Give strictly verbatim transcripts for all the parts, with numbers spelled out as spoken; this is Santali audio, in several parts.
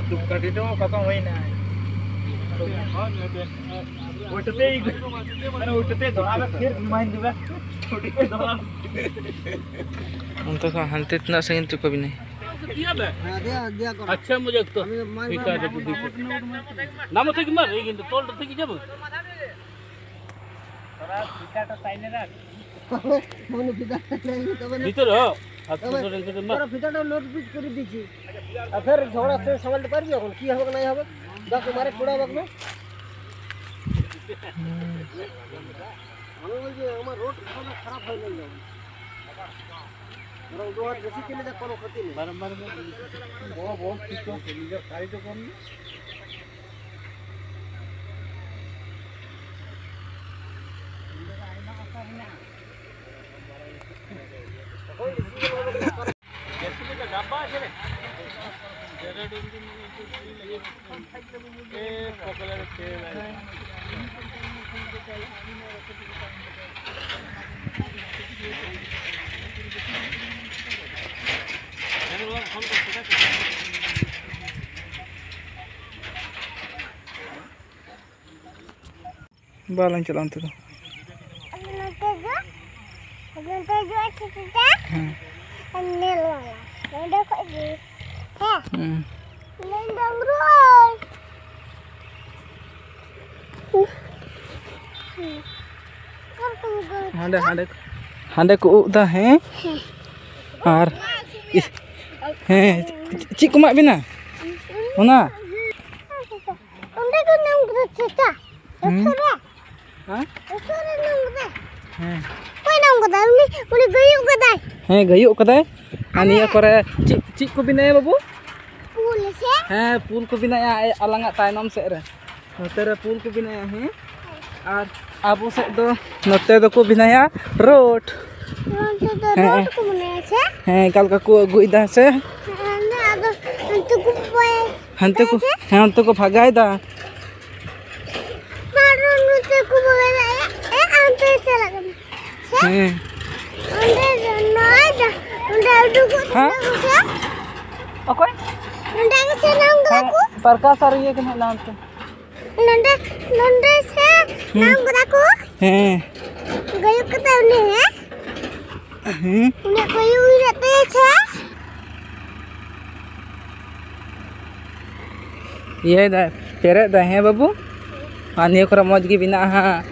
ᱫᱩᱠ ᱠᱟᱹᱴᱤᱡ ᱫᱚ ᱠᱷᱚᱛᱚᱢ ᱦᱩᱭᱱᱟ᱾ ᱩᱞᱴᱟᱹᱛᱮ, ᱢᱟᱱᱮ ᱩᱞᱴᱟᱹᱛᱮ ᱫᱚᱦᱲᱟ ᱨᱮ ᱯᱷᱤᱨ ᱨᱤᱢᱟᱭᱤᱱᱰ ᱫᱤᱵᱟ᱾ ᱚᱱᱛᱮ ᱠᱷᱚᱱ ᱦᱟᱱᱛᱮ ᱛᱤᱱᱟᱹᱜ ᱥᱟᱺᱜᱤᱧ ᱛᱮᱠᱚ ᱵᱮᱱᱟᱭ? ᱟᱪᱪᱷᱟ, ᱢᱩᱡᱮ ᱛᱚ ᱴᱷᱤᱠ ᱟᱪᱷᱮ, ᱵᱩᱫᱷᱤ ᱠᱚ᱾ ᱱᱟᱢ ᱛᱮ ᱜᱮ ᱢᱟ, ᱤᱧ ᱫᱚ ᱛᱚᱞ ᱛᱮ ᱜᱮ ᱡᱟᱵᱚ᱾ ᱛᱚᱵᱮ, ᱢᱟᱱᱮ ᱯᱷᱤᱫᱟ ᱞᱟᱹᱭ ᱢᱮ, ᱛᱚᱵᱮ ᱱᱟ᱾ ᱵᱷᱤᱛᱚᱨ ᱦᱚᱸ᱾ ᱟᱨ ᱛᱚᱵᱮ, ᱯᱷᱤᱫᱟ ᱨᱮ ᱢᱟ᱾ ᱛᱚᱵᱮ ᱯᱷᱤᱫᱟ ᱴᱟ ᱞᱳᱰ ᱯᱤᱪ ᱠᱚᱨᱤ ᱫᱤᱡᱤ। ᱟᱨ ᱯᱷᱮᱨ ᱡᱷᱚᱜᱽᱲᱟ ᱥᱮ ᱥᱟᱢᱟᱞ ᱛᱮ ᱯᱟᱨᱵᱤ ᱚᱠᱷᱚᱱ? ᱠᱤ ᱦᱚᱵᱮ ᱱᱟᱭ ᱦᱚᱵᱮ? ᱡᱟ ᱛᱩᱢᱦᱟᱨᱮ ᱠᱩᱲᱟ ᱵᱟᱜ ᱢᱮ। ᱦᱩᱸ। ᱟᱢ ᱵᱚᱞ ᱡᱮ ᱟᱢᱟᱜ ᱨᱳᱰ ᱠᱷᱚᱱ ᱠᱷᱟᱨᱟᱯ ᱦᱚᱭ ᱞᱮᱱ ᱜᱮᱭᱟ। ᱵᱚᱨᱚᱝ ᱫᱩ ᱦᱟᱡᱟᱨ ᱵᱮᱥᱤ ᱪᱮᱫ ᱞᱮᱠᱟ ᱠᱳᱱᱳ ᱠᱷᱚᱛᱤ ᱱᱮᱭ। ᱵᱟᱨᱚᱢ ᱵᱟᱨᱚᱢ ᱵᱚᱦᱚᱜ, ᱵᱚᱦᱚᱜ ᱴᱷᱤᱠ ᱠᱚ, ᱱᱤᱡᱮᱨ ᱠᱟᱡᱽ ᱫᱚ ᱠᱚᱢ ᱜᱮᱭᱟ। ᱵᱟᱞᱟᱧ ᱪᱟᱞᱟᱜᱼᱟ ᱚᱱᱛᱮ ᱫᱚ᱾ ᱟᱫᱚ ᱱᱚᱛᱮ ᱫᱚ, ᱟᱫᱚ ᱱᱚᱛᱮ ᱫᱚ ᱪᱮᱫ ᱪᱮᱫ? ᱦᱮᱸ᱾ ᱟᱨ ᱧᱮᱞ ᱵᱟᱞᱟ᱾ ᱱᱚᱸᱰᱮ ᱠᱷᱚᱡ ᱜᱮ᱾ ᱦᱮᱸ᱾ ᱦᱮᱸ᱾ ᱢᱮᱱ ᱰᱟᱝᱨᱤ᱾ ᱚᱠᱟ ᱨᱮᱠᱚ ᱜᱚᱲ ᱦᱟᱸᱰᱮ, ᱦᱟᱸᱰᱮ, ᱦᱟᱸᱰᱮ ᱠᱚ ᱩᱵ ᱫᱟ, ᱦᱮᱸ? ᱦᱮᱸ᱾ ᱟᱨ, ᱤᱥ, ᱦᱮᱸ, ᱪᱮᱫ ᱠᱚ ᱮᱢᱟᱜ ᱵᱮᱱᱟ? ᱚᱱᱟ? ᱚᱸᱰᱮ ᱠᱚ ᱧᱟᱢ ᱠᱮᱫᱟ ᱪᱮᱛᱟ᱾ ᱦᱩᱸ᱾ ᱩᱥᱩᱨ ᱨᱮ᱾ ᱦᱮᱸ? ᱩᱥᱩᱨ ᱨᱮ ᱧᱟᱢ ᱠᱮᱫᱟ᱾ ᱦᱮᱸ᱾ ᱚᱠᱚᱭ ᱧᱟᱢ ᱠᱮᱫᱟ? ᱩᱱᱤ, ᱩᱱᱤ ᱜᱟᱹᱭᱩᱜ ᱠᱟᱫᱟᱭ᱾ ᱦᱮᱸ, ᱜᱟᱹᱭᱩᱜ ᱠᱟᱫᱟᱭ᱾ ᱟᱨ ᱱᱤᱭᱟᱹ ᱦᱮᱸ᱾ ᱠᱚᱨᱮ ᱪᱮᱫ, ᱪᱮᱫ ᱠᱚ ᱵᱮᱱᱟᱭᱟ ᱵᱟᱹᱵᱩ? ᱯᱩᱞ ᱥᱮ? ᱦᱮᱸ, ᱯᱩᱞ ᱠᱚ ᱵᱮᱱᱟᱭᱟ ᱟᱞᱟᱝᱟᱜ ᱛᱟᱭᱱᱚᱢ ᱥᱮᱫ ᱨᱮ᱾ ᱱᱚᱛᱮ ᱨᱮ ᱯᱩᱞ ᱠᱚ ᱵᱮᱱᱟᱭᱟ, ᱦᱮᱸ᱾ ᱟᱨ ᱟᱵᱚ ᱥᱮᱫ ᱫᱚ ᱱᱚᱛᱮ ᱫᱚᱠᱚ ᱵᱮᱱᱟᱭᱟ ᱨᱳᱰ᱾ ᱱᱚᱛᱮ ᱫᱚ ᱦᱮᱸ᱾ ᱨᱳᱰ ᱠᱚ ᱵᱮᱱᱟᱭᱟ ᱥᱮ? ᱦᱮᱸ, ᱚᱠᱟ ᱞᱮᱠᱟ ᱠᱚ ᱟᱹᱜᱩᱭᱮᱫᱟ ᱥᱮ? ᱦᱮᱸ, ᱟᱫᱚ ᱦᱟᱱᱛᱮ ᱠᱚ ᱵᱚᱭ-, ᱦᱟᱱᱛᱮ ᱠᱚ, ᱦᱮᱸ ᱥᱮ? ᱦᱮᱸ, ᱚᱱᱛᱮ ᱠᱚ ᱵᱷᱟᱜᱟᱭᱮᱫᱟ᱾ ᱟᱨ ᱱᱚᱛᱮ ᱠᱚ ᱵᱚᱞᱚ ᱫᱟᱲᱮᱭᱟᱜᱼᱟ᱾ ᱮ, ᱦᱟᱱᱛᱮ ᱪᱟᱞᱟᱜ ᱠᱟᱱᱟ᱾ ᱥᱮ? ᱦᱮᱸ᱾ ᱚᱸᱰᱮ ᱫᱚ ᱱᱚᱜᱼᱚᱭ ᱫᱚ, ᱚᱸᱰᱮ ᱩᱰᱩᱠᱚᱜ ᱦᱮᱸ? ᱚᱠᱚᱭ? ᱱᱚᱰᱮ ᱜᱮ ᱥᱮ ᱱᱟᱢ ᱠᱟᱫᱟ ᱦᱮᱸ, ᱠᱚ? ᱯᱨᱚᱠᱟᱥ ᱟᱨ ᱤᱭᱟᱹ ᱠᱤᱱ ᱦᱮᱡ ᱞᱮᱱᱟ ᱚᱱᱛᱮ᱾ ᱱᱚᱰᱮ, ᱱᱚᱰᱮ ᱥᱮ ᱦᱩᱸ᱾ ᱱᱟᱢ ᱠᱟᱫᱟ ᱠᱚ? ᱦᱮᱸ᱾ ᱜᱟᱭᱚᱠ ᱠᱟᱛᱮ ᱩᱱᱤ, ᱦᱮᱸ? ᱦᱮᱸ᱾ ᱩᱱᱤ ᱜᱟᱭᱚᱠ ᱩᱭᱦᱟᱹᱨ ᱛᱮ ᱥᱮ? ᱤᱭᱟᱹᱭ ᱫᱟᱭ, ᱯᱮᱨᱮᱡ ᱫᱟᱭ, ᱦᱮᱸ ᱵᱟᱹᱵᱩ? ᱟᱨ ᱱᱤᱭᱟᱹ ᱠᱚᱨᱮ ᱢᱚᱡᱽ ᱜᱮ ᱵᱮᱱᱟᱜᱼᱟ ᱦᱟᱸᱜ᱾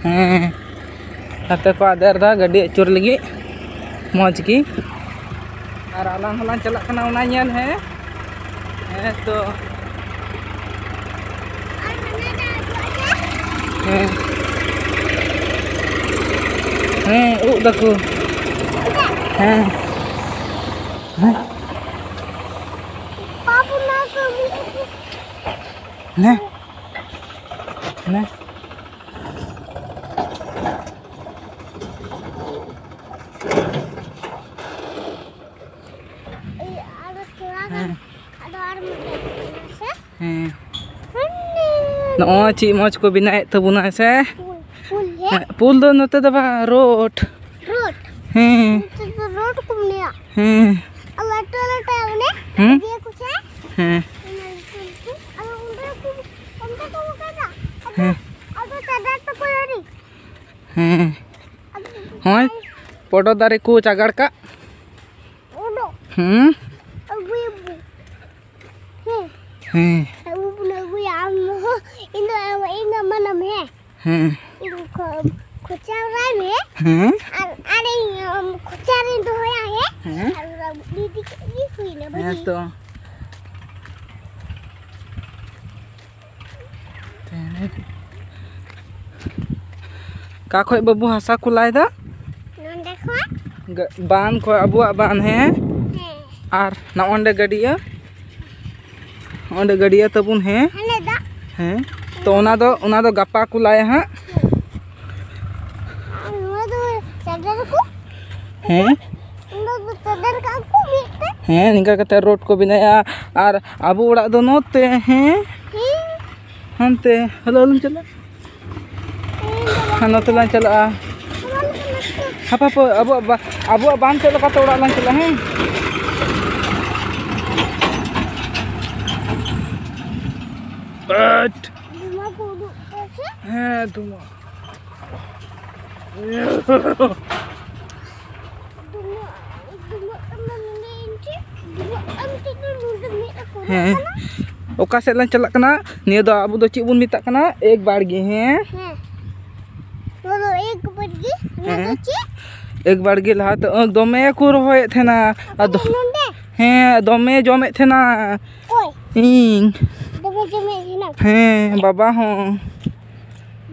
ᱦᱮᱸ, ᱱᱚᱛᱮ ᱠᱚ ᱟᱫᱮᱨ ᱫᱟ ᱜᱟᱹᱰᱤ ᱟᱹᱪᱩᱨ ᱞᱟᱹᱜᱤᱫ, ᱢᱚᱡᱽ ᱜᱮ᱾ ᱟᱨ ᱟᱞᱟᱝ ᱦᱚᱸᱞᱟᱝ ᱪᱟᱞᱟᱜ ᱠᱟᱱᱟ ᱚᱱᱟ ᱧᱮᱞ, ᱦᱮᱸ᱾ ᱦᱮᱸ ᱛᱚ᱾ ᱦᱮᱸ᱾ ᱦᱮᱸ, ᱩᱵ ᱫᱟᱠᱚ᱾ ᱦᱮᱸ᱾ ᱦᱮᱸ᱾ ᱦᱮᱸ᱾ ᱦᱮᱸ᱾ ᱤᱭᱟᱹ, ᱟᱫᱚ ᱛᱷᱚᱲᱟ ᱜᱟᱱ, ᱦᱮᱸ᱾ ᱟᱫᱚ ᱟᱨ ᱢᱤᱫᱴᱮᱡ ᱢᱮᱱᱟᱜᱼᱟ ᱥᱮ? ᱦᱮᱸ᱾ ᱦᱟᱱᱮ ᱱᱚᱜᱼᱚᱭ ᱪᱮᱫ ᱢᱚᱡᱽ ᱠᱚ ᱵᱮᱱᱟᱣᱮᱫ ᱛᱟᱵᱚᱱᱟ ᱥᱮ? ᱯᱩᱞ, ᱯᱩᱞ, ᱦᱮᱸ? ᱦᱮᱸ, ᱯᱩᱞ ᱫᱚ ᱱᱚᱛᱮ ᱫᱚ ᱵᱟᱝ, ᱨᱳᱰ᱾ ᱨᱳᱰ? ᱦᱮᱸ᱾ ᱱᱚᱛᱮ ᱫᱚ ᱨᱳᱰ ᱠᱚ ᱞᱟᱹᱭᱟ᱾ ᱦᱮᱸ᱾ ᱟᱨ ᱞᱟᱹᱴᱩ ᱞᱟᱹᱴᱩ ᱢᱟᱱᱮ ᱦᱮᱸ? ᱤᱭᱟᱹ ᱠᱚ ᱥᱮ? ᱦᱮᱸ᱾ ᱚᱱᱟ ᱞᱟᱹᱴᱩ ᱞᱟᱹᱴᱩ᱾ ᱟᱫᱚ ᱚᱸᱰᱮ ᱠᱚ, ᱚᱸᱰᱮ ᱠᱚ ᱵᱚᱸᱜᱟᱭᱟ᱾ ᱟᱫᱚ, ᱦᱮᱸ᱾ ᱟᱫᱚ ᱪᱟᱰᱟᱨ ᱛᱟᱠᱚ ᱟᱹᱣᱨᱤ᱾ ᱦᱮᱸ᱾ ᱦᱚᱸᱜᱼᱚᱭ ᱯᱚᱴᱚ ᱫᱟᱨᱮ ᱠᱚ ᱪᱟᱜᱟᱲ ᱠᱟᱜ᱾ ᱩᱰᱩᱠ᱾ ᱦᱩᱸ? ᱟᱹᱜᱩᱭᱟᱵᱚ᱾ ᱦᱮᱸ᱾ ᱦᱮᱸ᱾ ᱟᱹᱜᱩ ᱵᱚᱱ ᱟᱹᱜᱩᱭᱟ᱾ ᱟᱢ ᱦᱚᱸ, ᱤᱧ ᱫᱚ, ᱤᱧ ᱫᱚ ᱮᱢᱟᱱᱟᱢ, ᱦᱮᱸ? ᱦᱮᱸ᱾ ᱤᱧ ᱠᱷᱚ-, ᱠᱷᱚᱪᱟ ᱵᱟᱲᱟᱭ ᱢᱮ᱾ ᱦᱮᱸ᱾ ᱟᱨ, ᱟᱨ ᱤᱧ, ᱟᱢ ᱠᱷᱚᱪᱟ ᱨᱤᱧ ᱫᱚᱦᱚᱭᱟ, ᱦᱮᱸ? ᱦᱮᱸ᱾ ᱟᱨ ᱚᱱᱟ ᱤᱫᱤ ᱠᱮᱫ ᱜᱮ ᱦᱩᱭᱱᱟ, ᱦᱮᱸ ᱵᱷᱟᱹᱡᱤ᱾ ᱛᱚ᱾ ᱚᱠᱟ ᱠᱷᱚᱡ ᱵᱟᱹᱵᱩ ᱦᱟᱥᱟ ᱠᱚ ᱞᱟᱭ ᱫᱟ? ᱱᱚᱸᱰᱮ ᱠᱷᱚᱡ᱾ ᱜᱟ-, ᱵᱟᱸᱫᱷ ᱠᱷᱚᱡ, ᱟᱵᱚᱣᱟᱜ ᱵᱟᱸᱫᱷ, ᱦᱮᱸ? ᱦᱮᱸ᱾ ᱟᱨ ᱱᱚᱜᱼᱚᱸᱰᱮ ᱜᱟᱹᱰᱭᱟᱹ, ᱚᱸᱰᱮ ᱜᱟᱹᱰᱭᱟᱹ ᱛᱟᱵᱚᱱ, ᱦᱮᱸ? ᱦᱟᱱᱮ ᱫᱟᱜ᱾ ᱦᱮᱸ᱾ ᱛᱚ ᱚᱱᱟ ᱫᱚ, ᱚᱱᱟ ᱫᱚ ᱜᱟᱯᱟ ᱠᱚ ᱞᱟᱭᱟ ᱦᱟᱸᱜ᱾ ᱟᱨ ᱱᱚᱣᱟ ᱫᱚ ᱪᱟᱰᱚᱨ ᱠᱚ᱾ ᱦᱮᱸ᱾ ᱱᱚᱣᱟ ᱫᱚ ᱪᱟᱰᱚᱨ ᱠᱟᱜ ᱠᱚ ᱢᱤᱫᱴᱮᱡ᱾ ᱦᱮᱸ, ᱱᱤᱝᱠᱟ ᱠᱟᱛᱮ ᱨᱳᱰ ᱠᱚ ᱵᱮᱱᱟᱭᱟ᱾ ᱟᱨ ᱟᱵᱚ ᱚᱲᱟᱜ ᱫᱚ ᱱᱚᱛᱮ, ᱦᱮᱸ? ᱦᱮᱸ᱾ ᱦᱟᱱᱛᱮ, ᱦᱟᱞᱚ ᱟᱞᱚᱢ ᱪᱟᱞᱟᱜ᱾ ᱦᱮᱸ, ᱵᱟᱵᱟ᱾ ᱟᱨ ᱱᱚᱛᱮ ᱞᱟᱝ ᱪᱟᱞᱟᱜᱼᱟ᱾ ᱵᱟᱵᱟ, ᱱᱚᱛᱮ, ᱱᱚᱛᱮ᱾ ᱦᱟᱯᱟ ᱦᱟᱯᱟ, ᱟᱵᱚᱣᱟᱜ ᱵᱟ-, ᱟᱵᱚᱣᱟᱜ ᱵᱟᱸᱫᱷ ᱥᱮᱫ ᱞᱮᱠᱟᱛᱮ ᱚᱲᱟᱜ ᱞᱟᱝ ᱪᱟᱞᱟᱜᱼᱟ, ᱦᱮᱸ? ᱟᱴ᱾ ᱫᱷᱩᱢᱟᱹ ᱠᱚ ᱩᱰᱩᱠ ᱠᱚ ᱥᱮ? ᱦᱮᱸ, ᱫᱷᱩᱢᱟᱹ᱾ ᱫᱷᱩᱢᱟᱹ, ᱫᱷᱩᱢᱟᱹ ᱠᱟᱱᱟ ᱱᱚᱰᱮ ᱤᱧ ᱴᱷᱮᱱ᱾ ᱫᱷᱩᱢᱟᱹ ᱠᱟᱱ ᱴᱷᱮᱱ ᱫᱚ ᱱᱚᱰᱮ ᱢᱤᱫ ᱨᱚᱠᱚᱢ ᱦᱮᱸ᱾ ᱠᱟᱱᱟ᱾ ᱚᱠᱟ ᱥᱮᱫ ᱞᱟᱝ ᱪᱟᱞᱟᱜ ᱠᱟᱱᱟ? ᱱᱤᱭᱟᱹ ᱫᱚ ᱟᱵᱚ ᱫᱚ ᱪᱮᱫ ᱵᱚᱱ ᱢᱮᱛᱟᱜ ᱠᱟᱱᱟ? ᱮᱠ ᱵᱟᱲᱜᱮ, ᱦᱮᱸ? ᱦᱮᱸ᱾ ᱱᱚᱣᱟ ᱫᱚ ᱮᱠ ᱵᱟᱲᱜᱮ, ᱱᱚᱣᱟ ᱫᱚ ᱦᱮᱸ᱾ ᱪᱮᱫ? ᱮᱠ ᱵᱟᱲᱜᱮ ᱞᱟᱦᱟ ᱛᱮ ᱟᱸᱠ ᱫᱚᱢᱮ ᱠᱚ ᱨᱚᱦᱚᱭᱮᱫ ᱛᱟᱦᱮᱱᱟ᱾ ᱟᱫᱚ ᱱᱚᱰᱮ? ᱦᱮᱸ, ᱫᱚᱢᱮ ᱡᱚᱢᱮᱫ ᱛᱟᱦᱮᱱᱟ᱾ ᱚᱠᱚᱭ? ᱤᱧ᱾ ᱫᱚᱢᱮ ᱡᱚᱢᱮᱫ ᱛᱟᱦᱮᱱᱟ? ᱦᱮᱸ, ᱵᱟᱵᱟ ᱦᱚᱸ᱾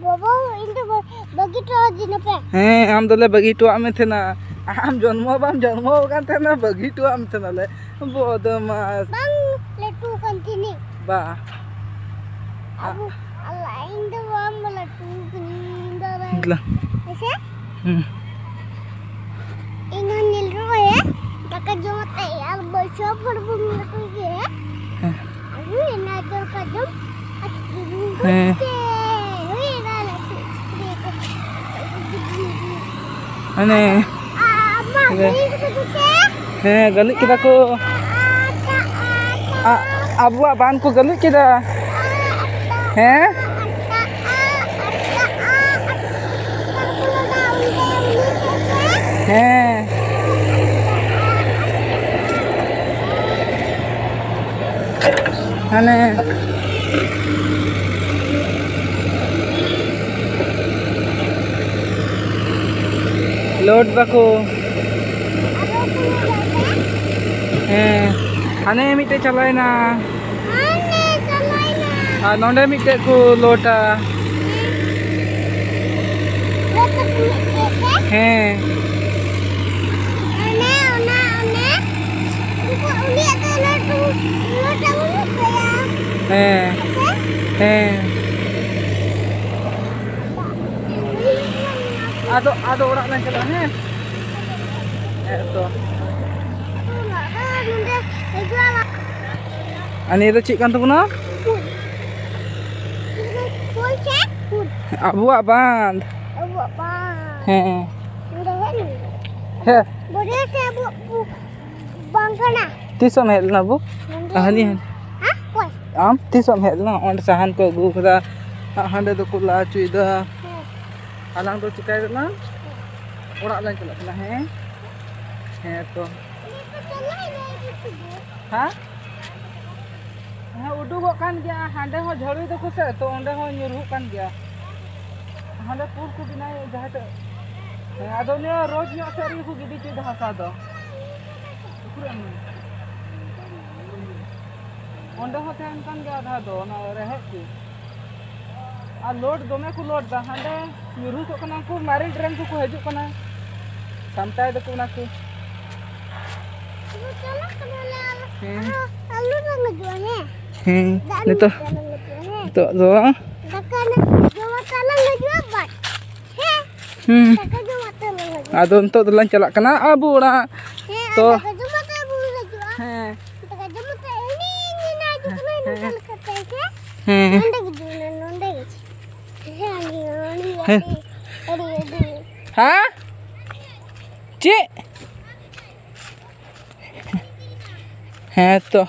ᱵᱟᱵᱟ ᱦᱚᱸ, ᱤᱧ ᱫᱚ ᱵᱟ-, ᱵᱟᱹᱜᱤ ᱦᱚᱴᱚ ᱟᱹᱫᱤᱧᱟ ᱯᱮ᱾ ᱦᱮᱸ, ᱟᱢ ᱫᱚᱞᱮ ᱵᱟᱹᱜᱤ ᱦᱚᱴᱚᱣᱟᱜ ᱢᱮ ᱛᱟᱦᱮᱱᱟ᱾ ᱟᱢ ᱡᱚᱱᱢᱚ ᱵᱟᱢ ᱡᱚᱱᱢᱚ ᱟᱠᱟᱱ ᱛᱟᱦᱮᱱᱟ, ᱵᱟᱹᱜᱤ ᱦᱚᱴᱚᱣᱟᱜ ᱢᱮ ᱛᱟᱦᱮᱱᱟᱞᱮ᱾ ᱵᱚᱫᱢᱟᱥ᱾ ᱵᱟᱝ ᱞᱟᱹᱴᱩ ᱠᱟᱱ ᱛᱤᱧᱟᱹᱧ᱾ ᱵᱟ᱾ ᱟᱵᱚ, ᱟᱞᱟ, ᱤᱧ ᱫᱚ ᱵᱟᱝ ᱞᱟᱹᱴᱩ ᱠᱟᱹᱱᱟᱹᱧ, ᱤᱧ ᱫᱚ ᱵᱟᱝ᱾ ᱫᱮᱞᱟ᱾ ᱦᱮᱸᱥᱮ? ᱦᱩᱸ᱾ ᱤᱧ ᱦᱚᱸ ᱧᱮᱞ ᱨᱚᱦᱚᱭᱟ, ᱫᱟᱠᱟ ᱡᱚᱢ ᱠᱟᱛᱮ ᱟᱨ ᱵᱟᱹᱭᱥᱟᱹᱣ ᱯᱚᱨ ᱵᱚᱱ ᱞᱟᱹᱴᱩᱭ ᱜᱮᱭᱟ᱾ ᱦᱮᱸ᱾ ᱟᱵᱚ ᱮᱱᱟ ᱫᱚᱨᱠᱟᱨ ᱡᱚᱢ, ᱟᱨ ᱠᱤᱨᱤᱧ ᱦᱮᱸ᱾ ᱠᱚᱛᱮ ᱦᱩᱭ ᱮᱱᱟ ᱞᱟᱹᱴᱩ᱾ ᱦᱟᱱᱮ ᱟᱢᱟᱜ ᱦᱮᱸ᱾ ᱦᱩᱭ ᱠᱟᱛᱮ ᱦᱮᱸ, ᱜᱟᱹᱞᱤᱡ ᱠᱮᱫᱟ ᱠᱚ᱾ ᱟ-, ᱟᱵᱚᱣᱟᱜ ᱵᱟᱸᱫᱷ ᱠᱚ ᱜᱟᱹᱞᱤᱡ ᱠᱮᱫᱟ᱾ ᱦᱮᱸ? ᱦᱮᱸ᱾ ᱦᱟᱱᱮ ᱞᱳᱰ ᱫᱟᱠᱚ᱾ ᱦᱮᱸ, ᱦᱟᱱᱮ ᱢᱤᱫᱴᱮᱡ ᱪᱟᱞᱟᱣᱮᱱᱟ᱾ ᱦᱟᱱᱮ ᱪᱟᱞᱟᱣᱮᱱᱟ᱾ ᱟᱨ ᱱᱚᱰᱮ ᱢᱤᱫᱴᱮᱡ ᱠᱚ ᱞᱳᱰᱟ᱾ ᱞᱳᱰ ᱫᱟᱠᱚ ᱢᱤᱫᱴᱮᱡ ᱛᱮ? ᱦᱮᱸ᱾ ᱦᱟᱱᱮ ᱚᱱᱟ, ᱚᱱᱮ, ᱩᱱᱠᱩ, ᱩᱱᱤᱭᱟᱜ ᱫᱚ ᱞᱳᱰ, ᱞᱳᱰ ᱵᱟᱹᱱᱩᱜ ᱛᱟᱭᱟ᱾ ᱦᱮᱸ᱾ ᱦᱮᱸ ᱥᱮ? ᱦᱮᱸ᱾ ᱟᱫᱚ, ᱟᱫᱚ ᱚᱲᱟᱜ ᱞᱟᱝ ᱪᱟᱞᱟᱜᱼᱟ, ᱦᱮᱸ? ᱦᱮᱸ ᱛᱚ᱾ ᱟᱨ ᱱᱤᱭᱟᱹ ᱫᱚ ᱪᱮᱫ ᱠᱟᱱ ᱛᱟᱵᱚᱱᱟ? ᱟᱵᱚᱣᱟᱜ ᱵᱟᱸᱫᱷ᱾ ᱟᱵᱚᱣᱟᱜ ᱵᱟᱸᱫᱷ᱾ ᱦᱮᱸ᱾ ᱱᱚᱰᱮ ᱦᱮᱡ ᱦᱮᱸ᱾ ᱵᱩᱰᱷᱤ ᱥᱮ ᱟᱵᱚ ᱵᱚ-, ᱵᱟᱝ ᱠᱟᱱᱟ᱾ ᱛᱤᱥ ᱮᱢ ᱦᱮᱡ ᱞᱮᱱᱟ ᱵᱟᱹᱵᱩ? ᱱᱚᱰᱮ᱾ ᱦᱟᱹᱱᱤ, ᱦᱟᱹᱱᱤ᱾ ᱦᱮᱸ? ᱚᱠᱚᱭ? ᱟᱢ ᱛᱤᱥ ᱮᱢ ᱦᱮᱡ ᱞᱮᱱᱟ? ᱚᱸᱰᱮ ᱥᱟᱦᱟᱱ ᱠᱚ ᱟᱹᱜᱩ ᱠᱟᱫᱟ, ᱦᱟᱸᱰᱮ ᱫᱚᱠᱚ ᱞᱟ ᱦᱚᱪᱚᱭᱮᱫᱟ᱾ ᱦᱮᱸ᱾ ᱟᱞᱟᱝ ᱫᱚ ᱪᱤᱠᱟᱹᱭ ᱫᱟᱞᱟᱝ? ᱚᱲᱟᱜ ᱞᱟᱝ ᱪᱟᱞᱟᱜ ᱠᱟᱱᱟ᱾ ᱦᱮᱸ, ᱦᱮᱸ ᱛᱚ᱾ ᱦᱮᱸ? ᱦᱮᱸ, ᱩᱰᱩᱠᱚᱜ ᱠᱟᱱ ᱜᱮᱭᱟ᱾ ᱦᱟᱸᱰᱮ ᱦᱚᱸ ᱡᱷᱟᱹᱲᱩᱭ ᱫᱟᱠᱚ ᱥᱮ, ᱛᱚ ᱚᱸᱰᱮ ᱦᱚᱸ ᱧᱩᱨᱦᱩᱜ ᱠᱟᱱ ᱜᱮᱭᱟ᱾ ᱦᱟᱸᱰᱮ ᱯᱩᱞ ᱠᱚ ᱵᱮᱱᱟᱣ ᱡᱟᱦᱟᱸ ᱴᱷᱮᱡ᱾ ᱦᱮᱸ, ᱟᱫᱚ ᱱᱤᱭᱟᱹ ᱨᱳᱰ ᱧᱚᱜ ᱥᱮᱫ ᱨᱮᱜᱮ ᱠᱚ ᱜᱤᱰᱤ ᱦᱚᱪᱚᱭᱮᱫᱟ ᱦᱟᱥᱟ ᱫᱚ᱾ ᱚᱸᱰᱮ ᱦᱚᱸ ᱛᱟᱦᱮᱱ ᱠᱟᱱ ᱜᱮᱭᱟ ᱟᱫᱷᱟ ᱫᱚ, ᱚᱱᱟ ᱨᱮᱦᱮᱫ ᱠᱚ᱾ ᱟᱨ ᱞᱳᱰ ᱫᱚᱢᱮ ᱠᱚ ᱞᱳᱰ ᱫᱟ, ᱦᱟᱸᱰᱮ ᱧᱩᱨᱦᱩ ᱠᱚᱜ ᱠᱟᱱᱟ ᱠᱚ, ᱢᱟᱨᱮ ᱰᱨᱮᱱ ᱠᱚᱠᱚ ᱦᱤᱡᱩᱜ ᱠᱟᱱᱟ, ᱥᱟᱢᱴᱟᱣ ᱫᱟᱠᱚ ᱚᱱᱟ ᱠᱚ᱾ ᱪᱟᱞᱟᱜ ᱠᱟᱱᱟᱞᱮ ᱟᱞᱮ᱾ ᱦᱮᱸ᱾ ᱟᱨᱚ ᱟᱞᱚ ᱞᱟᱝ ᱦᱤᱡᱩᱜᱼᱟ, ᱦᱮᱸ? ᱦᱮᱸ, ᱫᱟᱜ ᱧᱩ ᱱᱤᱛᱚᱜ, ᱠᱟᱛᱮ ᱞᱟᱝ ᱦᱤᱡᱩᱜᱼᱟ, ᱦᱮᱸ? ᱱᱤᱛᱚᱜ ᱫᱚ ᱫᱟᱠᱟ ᱞᱮ ᱡᱚᱢ ᱠᱟᱛᱮ ᱞᱟᱝ ᱦᱤᱡᱩᱜᱼᱟ, ᱵᱟᱥ᱾ ᱦᱮᱸ? ᱦᱩᱸ᱾ ᱫᱟᱠᱟ ᱡᱚᱢ ᱠᱟᱛᱮ ᱞᱟᱝ ᱦᱤᱡᱩᱜᱼᱟ᱾ ᱟᱫᱚ ᱱᱤᱛᱚᱜ ᱫᱚᱞᱟᱝ ᱪᱟᱞᱟᱜ ᱠᱟᱱᱟ ᱟᱵᱚ ᱚᱲᱟᱜ᱾ ᱦᱮᱸ, ᱛᱚ ᱫᱟᱠᱟ ᱡᱚᱢ ᱠᱟᱛᱮ ᱵᱚᱱ ᱦᱤᱡᱩᱜᱼᱟ᱾ ᱦᱮᱸ᱾ ᱫᱟᱠᱟ ᱡᱚᱢ ᱠᱟᱛᱮ ᱮᱱᱮ ᱮᱱᱮ ᱦᱤᱡᱩᱜ ᱠᱟᱱᱟ, ᱦᱮᱸ᱾ ᱱᱚᱝᱠᱟ ᱞᱮᱠᱟᱛᱮ, ᱦᱮᱸ? ᱦᱮᱸ᱾ ᱱᱚᱸᱰᱮ ᱜᱮ ᱡᱚᱢ ᱢᱮ, ᱱᱚᱸᱰᱮ ᱜᱮ᱾ ᱦᱮᱸ, ᱟᱹᱰᱤ, ᱟᱹᱰᱤ, ᱦᱮᱸ᱾ ᱟᱹᱰᱤ, ᱟᱹᱰᱤ᱾ ᱦᱮᱸ? ᱪᱮᱫ? ᱦᱮᱸ ᱛᱚ᱾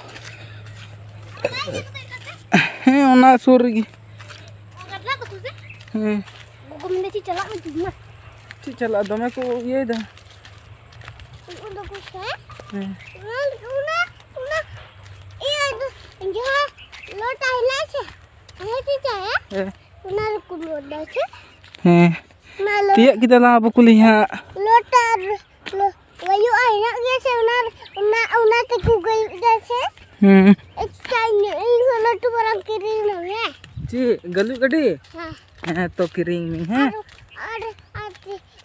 ᱦᱮᱸ, ᱚᱱᱟ ᱥᱩᱨ ᱨᱮᱜᱮ᱾ ᱦᱮᱸ᱾ ᱜᱚᱜᱚ ᱢᱮᱱᱫᱟ, ᱪᱮᱫ ᱪᱟᱞᱟᱜ ᱢᱮ, ᱪᱮᱫ ᱢᱟ᱾ ᱪᱮᱫ ᱪᱟᱞᱟᱜ? ᱫᱚᱢᱮ ᱠᱚ ᱤᱭᱟᱹᱭᱮᱫᱟ᱾ ᱩᱱᱠᱩ ᱫᱚᱠᱚ ᱥᱮ? ᱦᱮᱸ᱾ ᱚᱱᱟ, ᱚᱱᱟ, ᱚᱱᱟ, ᱤᱭᱟᱹ, ᱡᱟᱦᱟᱸ ᱞᱚᱴᱟ ᱦᱮᱱᱟᱜ ᱥᱮ? ᱦᱮᱸ, ᱪᱮᱫ ᱪᱟᱭᱟ? ᱦᱮᱸ᱾ ᱚᱱᱟ ᱨᱮᱠᱚ ᱞᱚᱴᱟ ᱥᱮ? ᱦᱮᱸ᱾ ᱚᱱᱟ ᱞᱚ-, ᱛᱤᱭᱟᱹᱜ ᱠᱮᱫᱟ ᱞᱟᱝ ᱟᱵᱚ ᱠᱩᱞᱦᱤ ᱦᱟᱸᱜ᱾ ᱞᱚᱴᱟ ᱟᱨ ᱞᱚ-, ᱜᱟᱭᱚᱜᱼᱟ, ᱦᱮᱱᱟᱜ ᱜᱮᱭᱟ ᱥᱮ? ᱚᱱᱟ, ᱚᱱᱟ, ᱚᱱᱟ ᱛᱮᱠᱚ ᱜᱟᱭᱚᱜ ᱜᱮᱭᱟ ᱥᱮ? ᱦᱩᱸ᱾ ᱟᱪᱪᱷᱟ, ᱤᱧ, ᱤᱧ ᱦᱚᱸ ᱞᱟᱹᱴᱩ ᱯᱟᱨᱟᱝ ᱠᱤᱨᱤᱧ ᱟᱢᱟ, ᱦᱮᱸ? ᱪᱮᱫ, ᱜᱟᱹᱞᱩᱜ ᱜᱟᱹᱰᱤ? ᱦᱮᱸ᱾ ᱦᱮᱸ, ᱛᱚ ᱠᱤᱨᱤᱧ ᱢᱮ, ᱦᱮᱸ? ᱟᱨ, ᱟᱨ, ᱟᱨ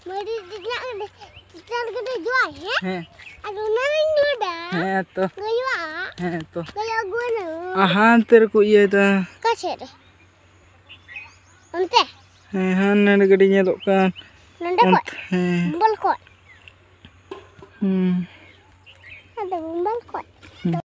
ᱢᱟᱹᱨᱤᱪ ᱨᱮᱱᱟᱜ ᱪᱮᱛᱟᱱ ᱠᱟᱛᱮ ᱡᱚᱜᱼᱟ, ᱦᱮᱸ? ᱦᱮᱸ᱾ ᱟᱨ ᱚᱱᱟ ᱨᱤᱧ ᱞᱚᱰᱟ᱾ ᱦᱮᱸ ᱛᱚ᱾ ᱜᱟᱭᱚᱜᱼᱟ᱾ ᱦᱮᱸ ᱛᱚ᱾ ᱜᱟᱭᱚᱜ ᱟᱹᱜᱩᱣᱟᱹᱧ᱾ ᱟᱨ ᱦᱟᱱᱛᱮ ᱨᱮᱠᱚ ᱤᱭᱟᱹᱭᱮᱫᱟ᱾ ᱚᱠᱟ ᱥᱮᱫ ᱨᱮ? ᱚᱱᱛᱮ? ᱦᱮᱸ, ᱦᱟᱱ ᱱᱟᱰᱮ ᱜᱟᱹᱰᱤ ᱧᱮᱞᱚᱜ ᱠᱟᱱ᱾ ᱱᱚᱸᱰᱮ ᱠᱷᱚᱡ? ᱚᱱᱛᱮ, ᱦᱮᱸ᱾ ᱵᱚᱞ ᱠᱷᱚᱡ? ᱦᱩᱸ᱾ ᱟᱫᱚ ᱵᱚᱞ ᱠᱷᱚᱡ? ᱦᱩᱸ᱾